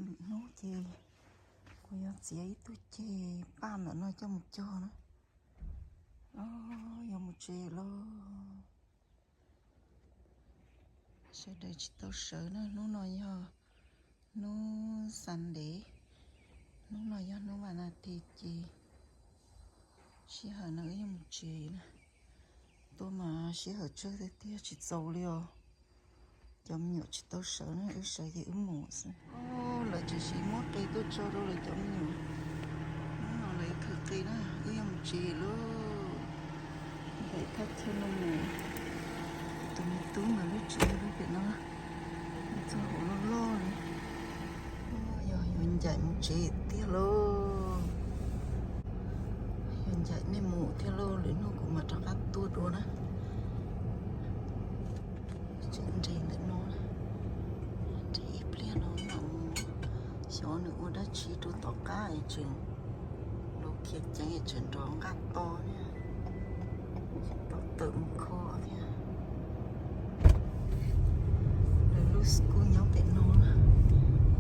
Hnub ces kuv yuav txiav ib tug ceg paj ntawm no coj mus cog na. Yuav mus tsev lawm. Sawv daws tsis tau sawv na, hnub no yog hnub Sunday, hnub no yog hnub vas nas tis ces sij hawm no wb yuav mus tsev na. Tuaj mas sij hawm tsawg tiag tiag tsis txaus li os. Cov me nyuam tsis tau sawv na, wb sawv ces wb mus xwb. Lawv tseem siv muab qe tuaj tso rau lawv cov me nyuam. Hnub no lawv khawb qe na, wb yuav mus tsev lawm. Nplaim thaj chaw no mus. Tus me tub mas lub tsev lub pem no, txog hauv loj loj li. Yog yuav ncaim mus tsev tiag lauj. Yuav ncaim nej mus tiag lauj, lwm hnub kuv mam rov qab tuaj dua na. Tseem nres ntawm no, nres ib pliag no mam mus xyov nws ua dab tsi rau tom qab es tseem los khiav ceev es tseem nrov nqaj to thiab, tau tawm mus kho thiab. Lawv lub school nyob pem no,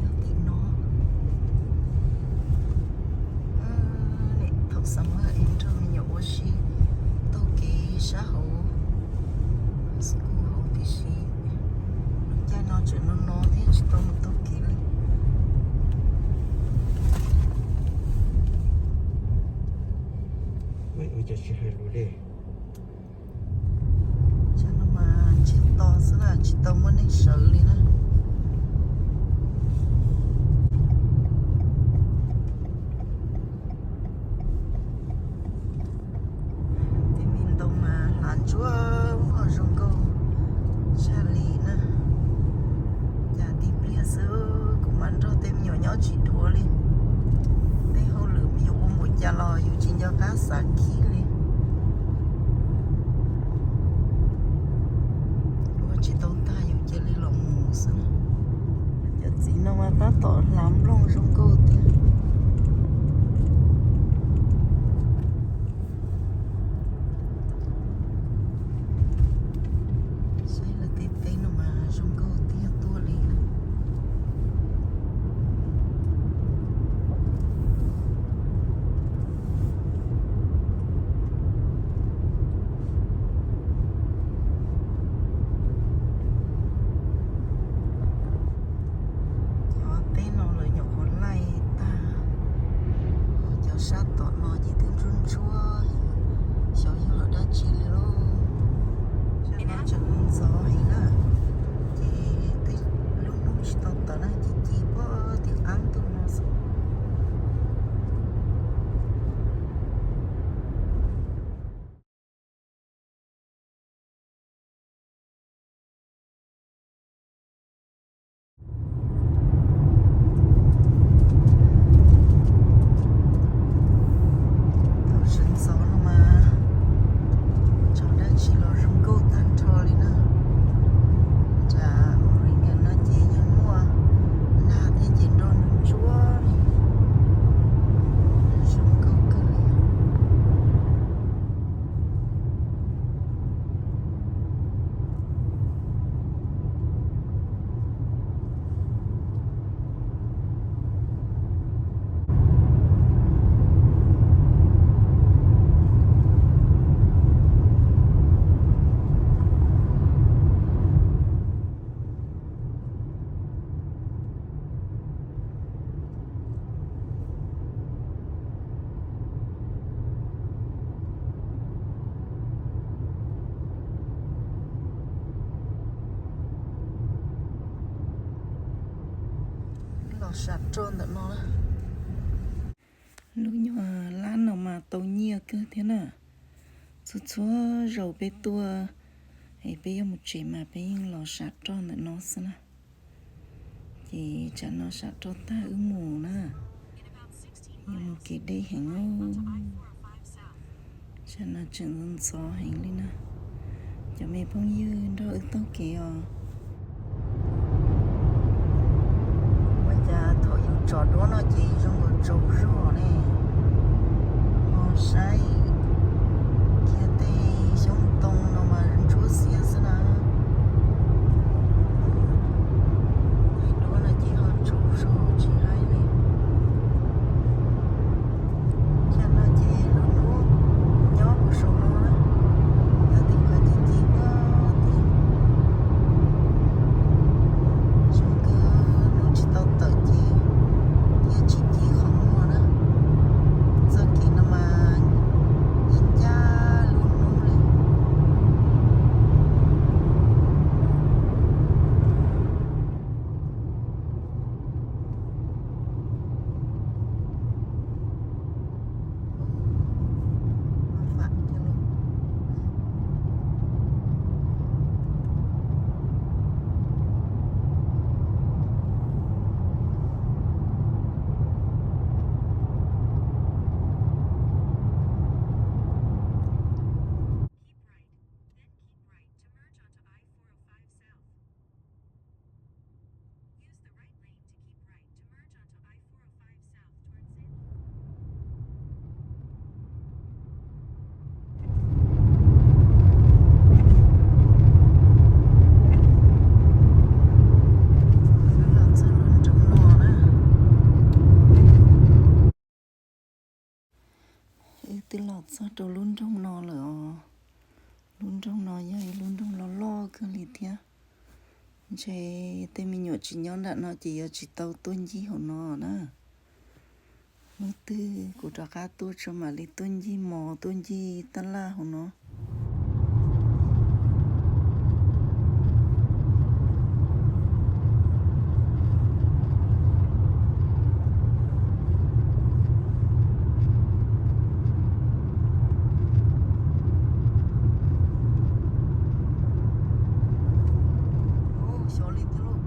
nyob tim no. Thaum summer es nrog me nyuam ua si taug kev sab hauv school hauv, tiam sis lub caij no tseem no no thiab tsis tau mus taug kev li. Ua cas tsis hais lus li? Tsam no mas ntsiag to xwb na, tsis tau muaj neeg sawv li na. Tej me ntoo mas hlav ntsuab muaj zoo nkauj tshaj li na. Cas tib pliag xwb kuv mas nrog tej me nyuam nyob tsis dhuav li. Tej hauj lwm me nyuam ua npaum cas los yus tsis nco qab xav khib li. Ua tsis tau tag yus cia li los mus xwb na. Cov txiv no mas tab tom hlav nplooj zoo nkauj tiag. Saib lawv tej teb no mas zoo nkauj tiag tuaj li. Cov teb no lawv nyuam qhuav laij tag, ho cov sab tom no ces twb ntsuab ntsuab, xyov yog dab tsi li lauj. Sab no tseem ntxov heev na, ces twb lub hnub tsis tau tawm na, ces ci puag tim qab ntuj no xwb. Thaum sawv ntxov no mas tso dab tsi los zoo nkauj tag nrho li na. Nram Oregon no ces yeej muaj nag thiab ces nroj nws ntsuab li, zoo nkauj kawg li. Los sam roj ntawm no. Lub nyuag lab no mas tau nyiaj kawg thiab na. Txhua txhua zaus peb tuaj es peb yuav mus tsev mas peb yeej los sam roj ntawm no xwb na. Ces tsam no sam roj tag wb mus na. Yuav mus kev deb heev. Tsam no tseem ntxov heev li na. Cov me phooj ywg nrog wb taug kev os. Ua cas thaum yus tsom duab no ces zoo nkaus tsaus zog ne. Ho saib kiag tej xyoob ntoo no mas ntsuab xiab xwb na. Hais duab no ces ho tsaus zog tsis Txog rau lub nroog no lawm os. Lub nroog no yog ib lub nroog loj loj kawg li thiab. Ntshe tej me nyuam tsis nyob nram no ces yuav tsis tau tuaj ncig hauv no na. Hnub twg kuv rov qab tuaj tso mam li tuaj ncig mov tuaj ncig tab laj hauv no. Xyov li tiag lauj.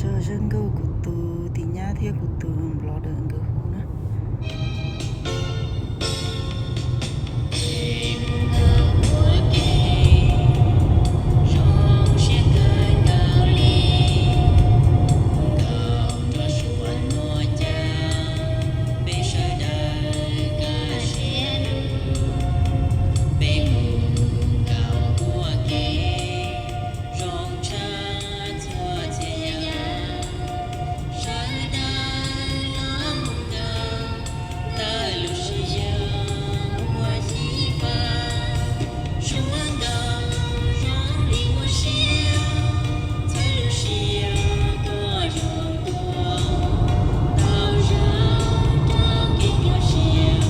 Yog zaj nkauj kuv tus tis nyab thiab kuv tus nplog dawm nkawd hu na. Peb hu nkauj ua ke, zoo siab kawg nkaus li. Nkauj nrog Suav Nom Ncas, peb sawv daws kaj siab lug. Peb hu nkauj ua ke, zoo tshaj txhua txhia yam. Sawv daws los hu nkauj, tawm lub siab ua xyiv fab. Suav nkauj zoo li muaj siab, txhawb lub siab tuaj zoo tuaj. Tau zog rau kev nyuaj siab,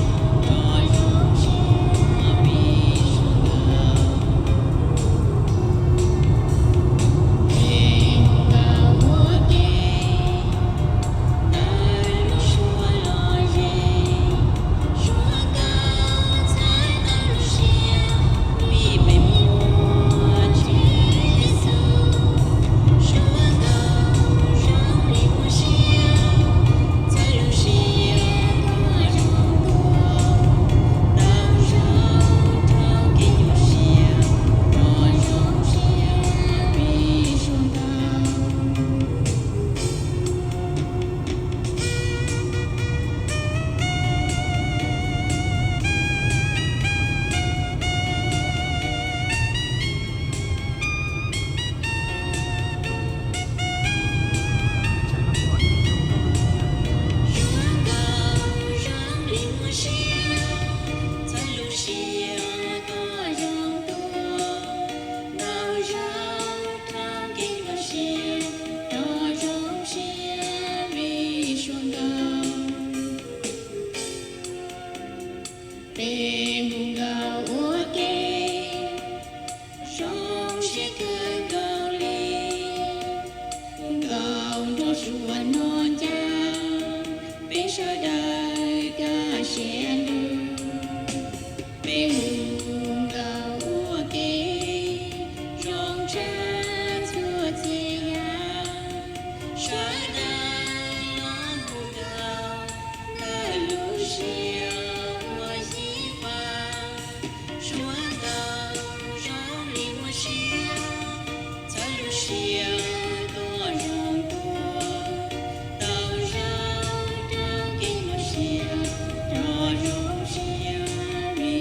rov zoo siab li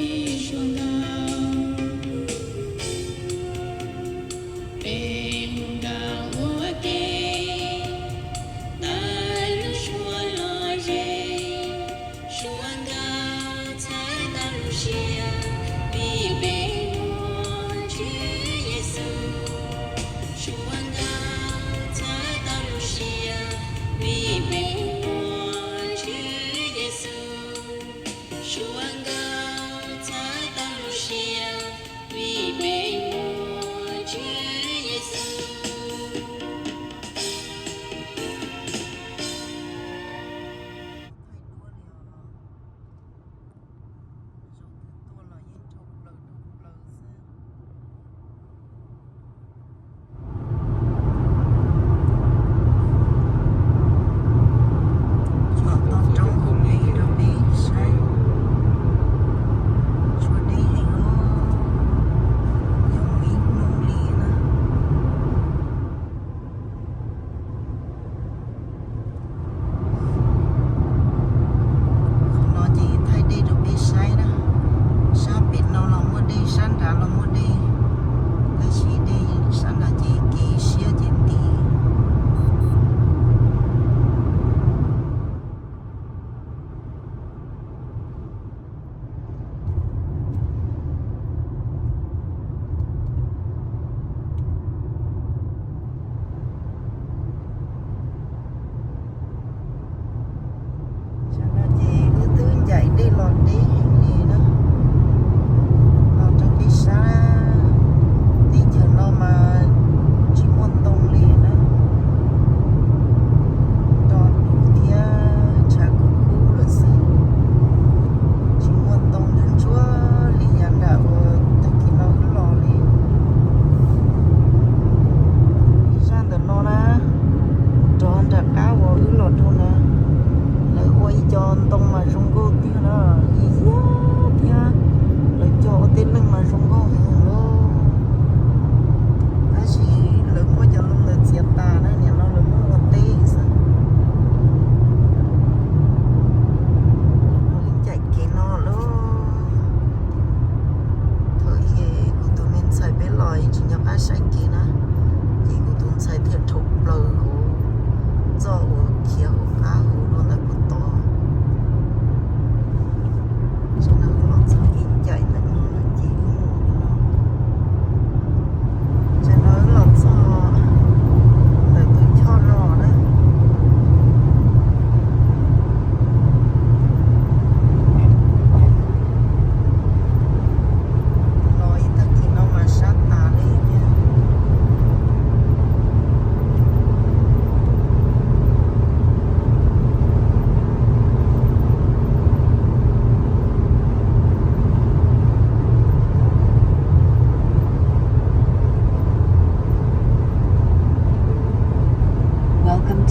Suav nkauj. Peb hu nkauj ua ke, tawm lub suab los ze. Suav nkauj txhawb tau lub siab, vim peb muaj Tswv Yexus. Suav nkauj txhawb tau lub siab, vim peb muaj Tswv Yexus. Suav nkauj txhawb tau lub siab, vim peb muaj Tswv Yexus. Thaij duab li os. Zaum twg tuaj los yeej dhau plaws dhau plaws xwb.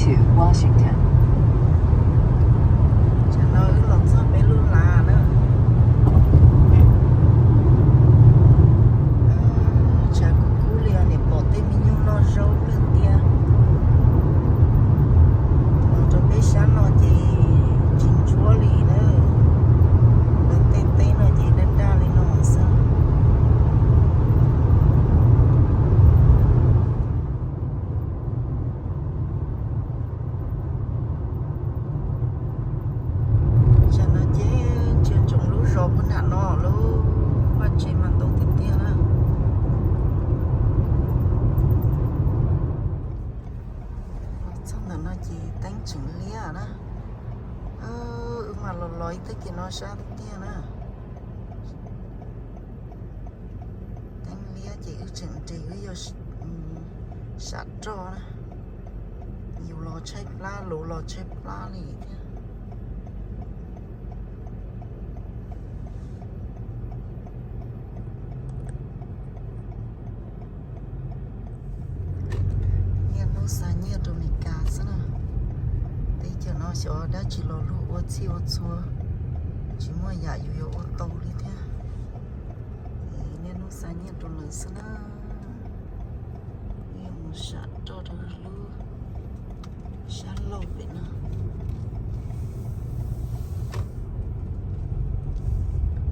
Washington. Tsam no wb los txog peb lub lav na. Tshav kub kub li os, nim pom tej me nyuam noj zaub lwj tiag. Los rau peb sab no ces tsis ntsuab li na. Lawv tej teb no ces daj daj li no xwb. Tsam no ces tseem ntsoov lub zos puag nram no lub vaj tse mas ntau tiag tiag na. Los txog ntawm no ces teeb tseem liab na. Wb mas los los ib tag kis no sab tiag tiag na. Teeb liab ces wb tseem nres wb yog sam roj na. Yus los tshaib plab, luv los tshaib plab li thiab. Niaj hnub xa nyiaj rau Meskas xwb na. Teb chaws no xyov dab tsi los luag ua txhij ua txhua, tsis muaj yam yus yuav ua tau li thiab. Es niaj hnub xa nyiaj rau lawv xwb na. Mus sam roj rau lub sab laug pem no.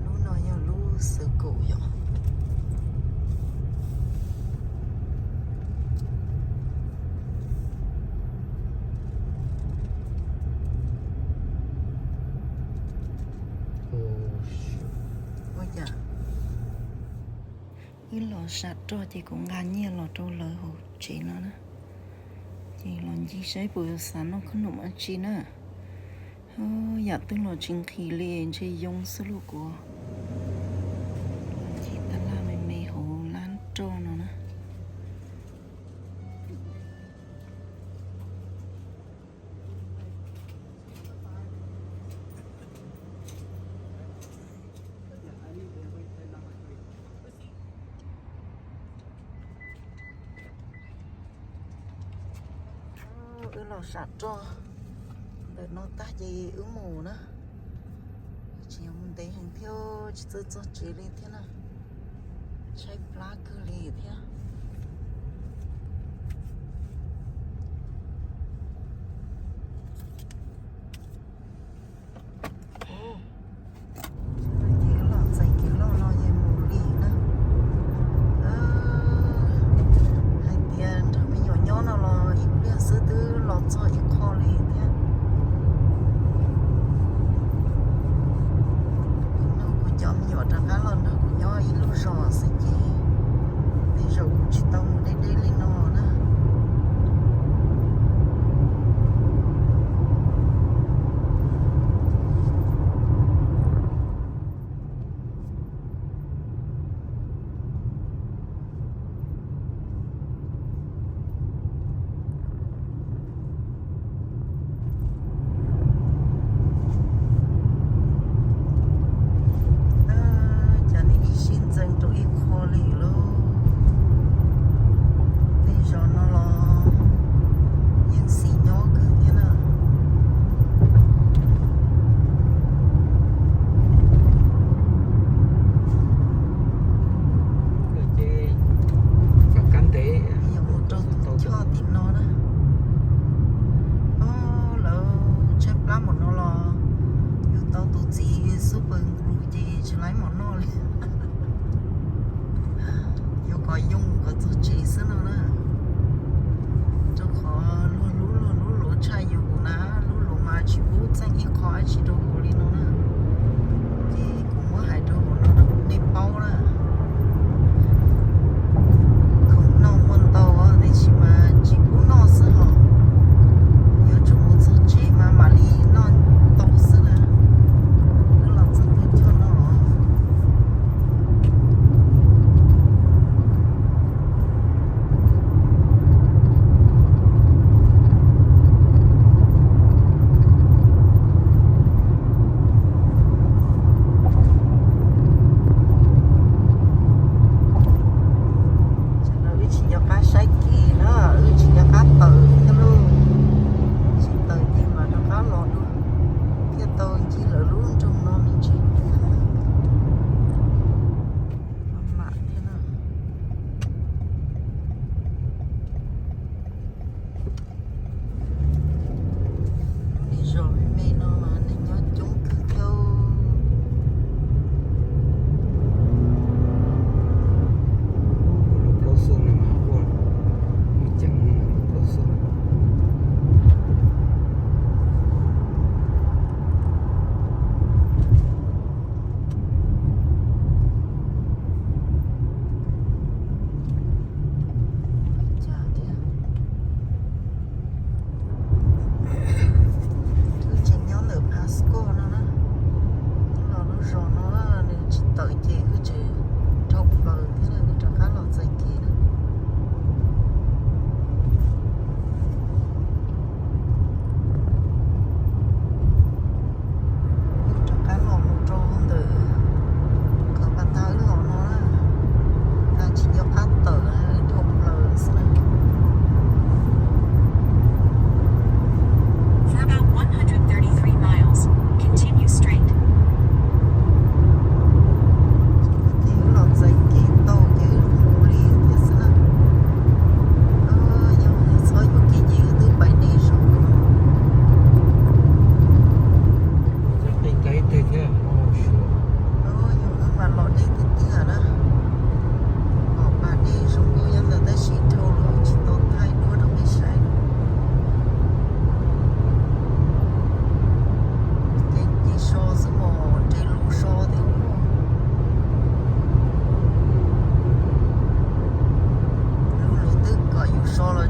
Lub no yog lub xwm kaum yom. Ua cas wb los sam roj ces kuv nqa nyiaj los rau lawv hauv tsev no na. Ces los ncig saib puas yuav xav noj khab noom dab tsi na. Yam twg los tsis nqhis li, ntshe yoo xwb lauj kuv. Los ncig tab laj me me hauv lab roj no na. Wb los sam roj ntawm no tag ces wb mus na. Tsis yog mus ntev heev thiab, tsis txawj txog tsev li thiab na. Tshaib plab kawg li thiab. Ces los txais kev loj no ces mus li na. Hais tias nrog me nyuam nyob no los ib pliag xwb twb los txog ib qho li thiab. Nrog kuv cov me nyuam rov qab los nrog kuv nyob ib lub zos xwb ces tej zaum kuv tsis tau mus deb deb li no na. Cas nws ib sij ntxeev rau ib qho li lauj. Tej zaum no los yeej xis nyob kawg thiab na. Yog mus rau tus choj tim no na. Lawv tshaib plab npaum no los yus tau tus txiv super glue ces tsis laib mov noj li. Yuav kom yoo kom txog tsev xwb no na. Rau qhov luag lub luag lub luav tshaj yus na, lub luav mas tsis pub txeej ib qho dab tsi rau hauv li no na. Ces kuv muab hais rau hauv no rau nej paub na. Khoom noj muaj ntau tiam sis mas tsis pub noj xwb hos. Yuav tsum mus txog tsev mas mam li noj tau xwb na. Wb los txog tus choj no.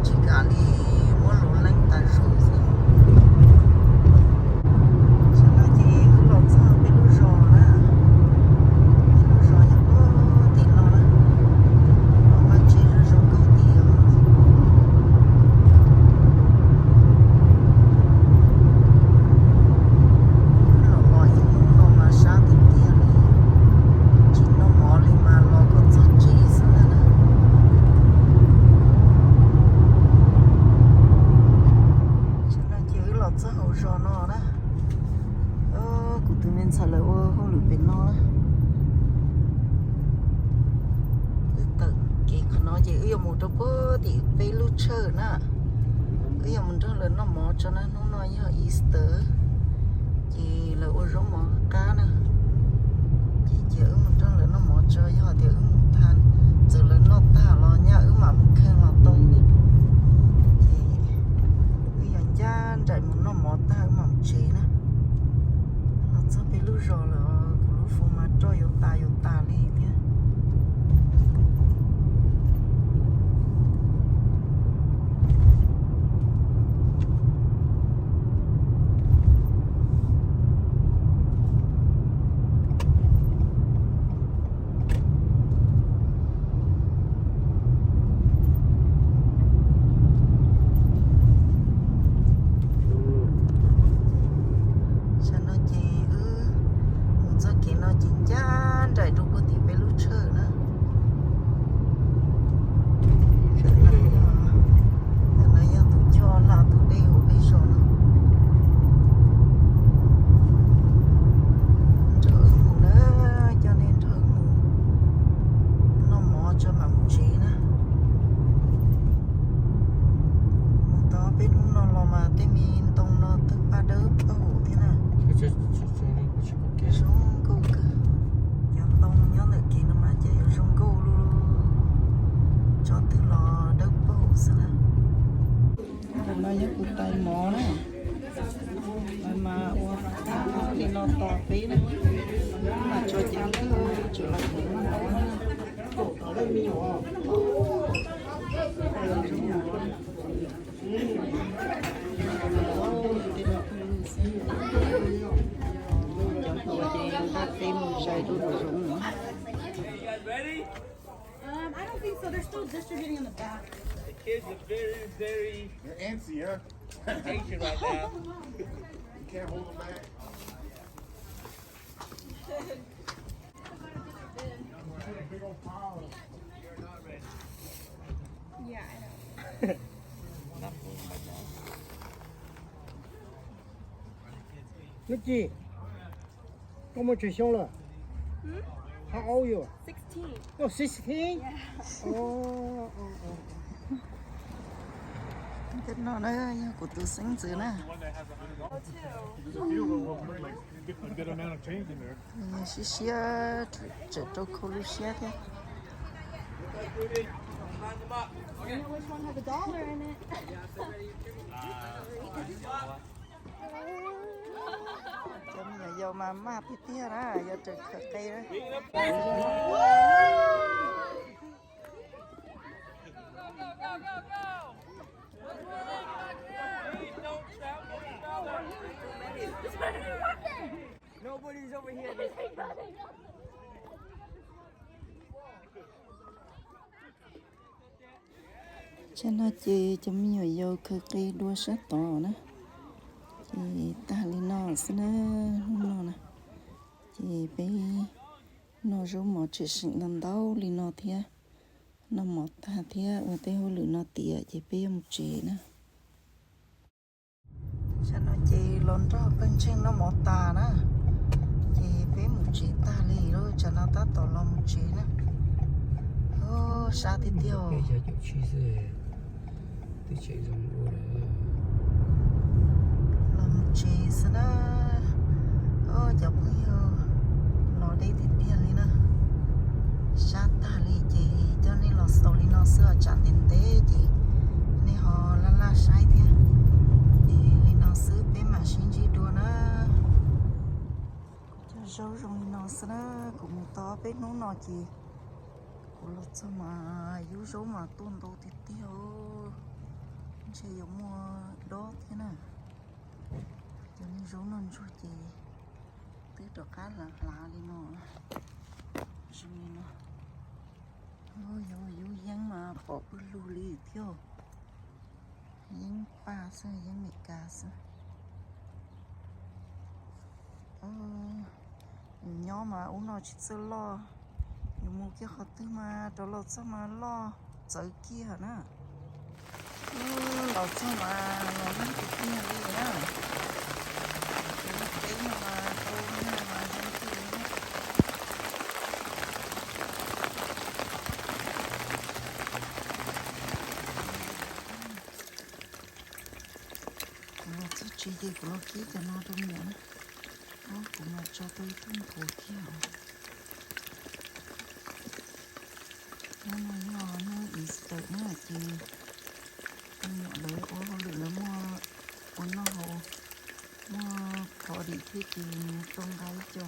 Tsis kam li, muab luv leej tas zog xwb. Tam no ces wb los txog peb lub zos na, peb lub zos yog puag tim no na, los mas tsev zoo zoo nkauj tiag. Los los ib hnub no mas sab tiag tiag li, tsis noj mov li mas los kom txog tsev xwb na. Tam no ces wb los txog hauv zos no na. Kuv tus me ntxhais lawv ua hauj lwm pem no na. Wb tawm kev qhov no ces wb yuav mus rau puag tim peb lub tshawj na. Wb yuav mus nrog lawv noj mov tso na, hnub no yog Easter, ces lawv ua zaub mov qab na. Ces cia wb mus nrog lawv noj mov tso, yog tias wb mus tag, txawm lawv noj tag los nyaj wb mam mus kheej los tau. Ces wb yuav ncaj nraim mus noj mov tag wb mam mus tsev na. Los txog peb lub zos lawm, kuv lub fus mas roj yuav tas yuav tas li thiab. Tam no ces wb mus txoj kev no ces ncaj nraim rau puag tim peb lub tshawj na. Tam no yog tus choj hla tus dej hauv peb zos no. Nrog wb mus na, coj nej nrog wb mus noj mov tso mam mus tsev na. Mus tau peb hnub no los mas tej me ntoo no twb paj dawb paug thiab na. Zoo nkauj kawg. Cov ntoo nyob ntawm kev no mas ces yuav zoo nkauj li, tsob twg los dawb paug xwb na. Tam no yog kuv tais mov na, lawv mas ua li no tos peb na, mam tso cev kawg tseem los kuv mov na. Cov hluas ces nqa teb mus zais rau hauv zoov. Um, I don't think so. They're still distributing in the back. The kids are very, very They're antsy, huh? Impatient right now. You can't hold them back. Got a big old pile. Yeah, I know. Lub Ci, koj muaj tsawg xyoo lawm? How old you? Sixteen. Oh, sixteen? Yeah. Oh, oh, oh. Tej no na yog kuv tus xeeb ntxwv na. Siab siab, tseem rau khau lub siab thiab. Cov me nyuam yaus mas maj tiag tiag na, yuav raws khawv qe na. Nobody's over here. Tsam no ces cov me nyuam yaus khaws qe dua sab tod na. Ces tag li no xwb na, hnub no na. Ces peb noj zaub mov tshwm sim ntau ntau li no thiab. Noj mov tag thiab ua tej hauj lwm no tiav ces peb yuav mus tsev na. Tsam no ces los nrog pawg ntseeg noj mov tas na, ces peb mus tsev tag li lawm, tsam no tab tom los mus tsev na. Sab tiag tiag. Los mus tsev xwb na. Cov phooj ywg, los deb tiag tiag li na. Sab tag li ces coj nej los xaus li no xwb os, tsam ntev ntev ces nej ho laj laj saib thiab. Ces li no xwb peb mam sib ntsib dua na. Cov zaub zoo li no xwb na, kuv mus tau peb hnub no ces kuv los txog mas yub zaub mas tuaj ntau tiag tiag os. Ntshe yuav muaj dob thiab na. Cov niag zaub noj ntsuag ces twb rov qab hlav hlav li no. Zoo li no. Yog yub yeeb mas pom pw lug li thiab. Yeeb paj xwb, yeeb Meskas xwb. Yus nyob mas ub no tsis txawj loj, yus mus kiag qhov twg mas rov los txog mas loj txawv kiag na. Los txog mas los yeeb tiag tiag li na. Tus lub teb no mas tau nyuag mas zoo tiag li na. Kuv los txog tsev ces kuv los kib cov no rau niam na. Ob, kuv mam tso tau ib tug npua kiag os. Hnub no yog hnub Easter na ces me nyuam lawv ua hauj lwm lawv muaj ua noj haus, muaj party thiab ces nws tau nqa ib co